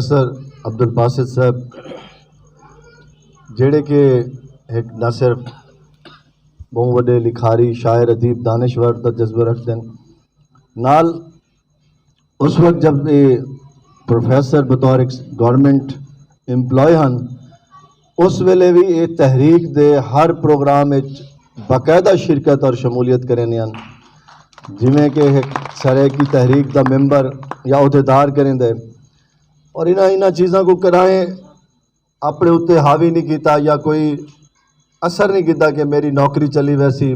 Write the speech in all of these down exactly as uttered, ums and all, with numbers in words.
پروفیسر عبدالباسط صاحب، جڑے کہ ہک نہ صرف بہوں وݙے لکھاری، شاعر، ادیب، دانشور دا جذبہ رکھدن، نال اس وقت جب اے پروفیسر بطور ایک گورنمنٹ ایمپلائے ہن، اس ویلے بھی اے تحریک دے ہر پروگرام وچ باقاعدہ شرکت اور شمولیت کریندے ہن، جویں کہ ہک سرائیکی تحریک دا ممبر یا عہدیدار کریندے۔ اور انہاں انہاں چیزاں کو کراہیں اپنے اتے حاوی نہیں کیتا یا کوئی اثر نہیں کیتا کہ میری نوکری چلی ویسی۔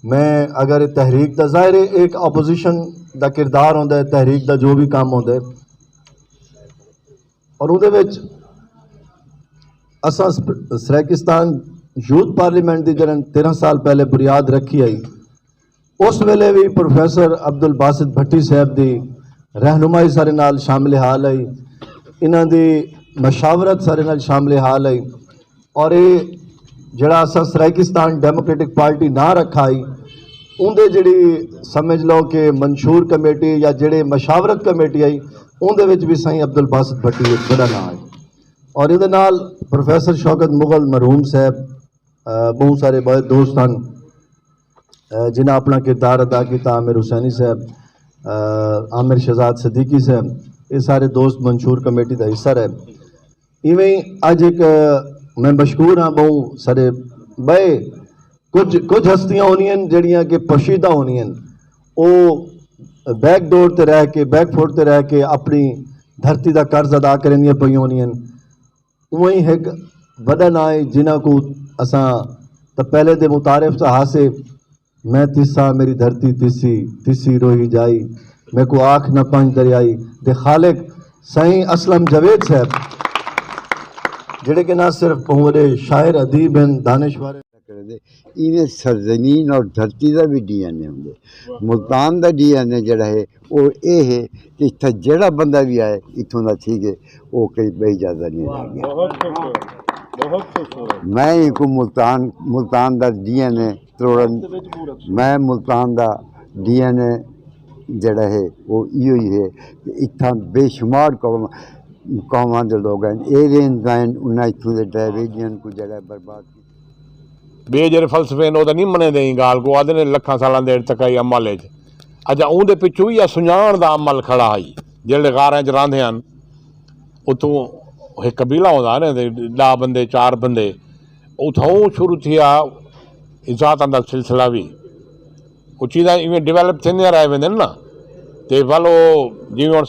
میں اگر تحریک دا، ظاہر ہے ایک اپوزیشن دا کردار ہوندا ہے، تحریک دا جو بھی کام ہوندا ہے، اور اودے وچ اساں سپ-، سرائیکستان یوتھ پارلیمنٹ دی جڑن تیرہ سال پہلے بنیاد رکھی آئی، اس ویلے بھی پروفیسر عبدالباسط بھٹی صاحب دی رہنمائی سارے نال شامل حال آئی، انہاں دی مشاورت سارے نال شامل حال آئی۔ اور اے جڑا اساں سرائیکستان ڈیموکریٹک پارٹی نہ رکھا آئی، اوندے جڑی سمجھ لو کہ منشور کمیٹی یا جڑے مشاورت کمیٹی آئی، اوندے وچ بھی سائیں عبدالباسط بھٹی ایک بڑا نام آئی۔ اور ایندے نال پروفیسر شوکت مغل مرحوم صاحب، آ، بہت سارے بڑے دوست ہن، آ، جنہاں اپنا کردار ادا کیتا، عامر حسینی صاحب، آ، عامر شہزاد صدیقی صاحب، یہ سارے دوست منشور کمیٹی دا حصہ رہے۔ ایویں اج ایک، آ، میں مشکور ہاں، بہت سارے بئے کچھ، کچھ ہستیاں ہونیاں جڑیاں کہ پوشیدہ ہونیاں، او بیک ڈور تے رہ کے، بیک فٹ تے رہ کے اپنی دھرتی دا قرض ادا کرن دیاں پئی ہونیاں۔ اوئیں ہک وݙا ناں ہے جنہاں کوں اساں تاں پہلے دے متعارف تاں ہاسے، میں تساں میری دھرتی تسی، تسی روہی جائی، میکوں آکھ نہ پنج دریائی دے خالق سائیں اسلم جاوید صاحب، جڑے کہ نہ صرف بہوں وݙے شاعر، ادیب ہن، دانشور ہن۔ کریندے۔ ایویں سرزمین اور دھرتی دا وی ڈی این اے ہوندے۔ ملتان دا ڈی این اے جڑا ہے او اے ہے کہ اتھاں جڑا بندہ وی آئے اتھوں دا تھی گئے، او کہیں ٻئی جاہ دا نہیں رہ ڳیا۔ میں اینکوں ملتان، ملتان دا ڈی این اے تروڑن، میں ملتان دا ڈی این اے جڑا ہے او ایہو ہی ہے کہ اتھاں بے شمار قوم، قوماں دے لوگ ہن، اے وین زائن انہاں اتھوں دے ڈرائیور جن کو جڑا برباد کیتا۔ ٻئے جیڑھے فلسفے ہن او تاں نی منیندے ایں ڳالھ کوں، آہدن لکھاں سالاں دے ارتقائی عمل اچ۔ اچھا اوندے پچھوں ایہا سنڄاݨ دا عمل کھڑا ہئی، جیڑھے غاراں اچ راہندے ہن اتھوں ہک قبیلہ ہوندا ہا نا تے ݙاہ بندے چار بندے اتھاؤں شروع تھیا، ذاتاں دا سلسلہ وی او چیزاں ایویں ڈیولپ تھیندیاں رہ ویندن نا تے ول او جیویں ہݨ